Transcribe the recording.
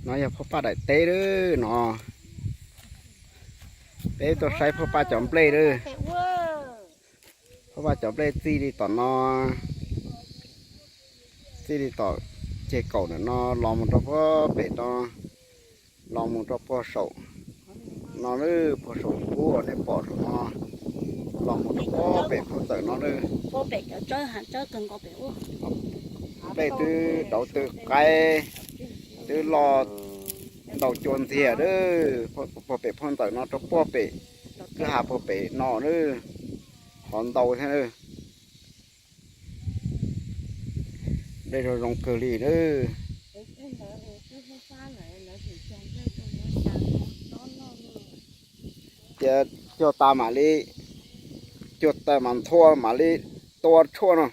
No yog Phob Paj daim teb lawm no. Peb tuaj saib Phob Paj cov nplej lawm. Phob Paj cov nplej txij li tom no, txij li tom ceg kaum ntawm no los mus rau puag pem no, los mus rau puag saum no lawm, puag saum ub uas nej pom saum no, los mus rau puag pem Phob Ntxawm no lawm. Nplej twb dauv twb qaib, twb loj ntau cua ntxiag lawm, puag pem Phob Ntxawm no rau puag pem kwj ha puag pem no lawm, qhov ntau thiab lawm. Nplej zoo zoo kawg li lawm. Tias cuag tas mam li, cuag tas mas nthua mam li tua tshuaj no.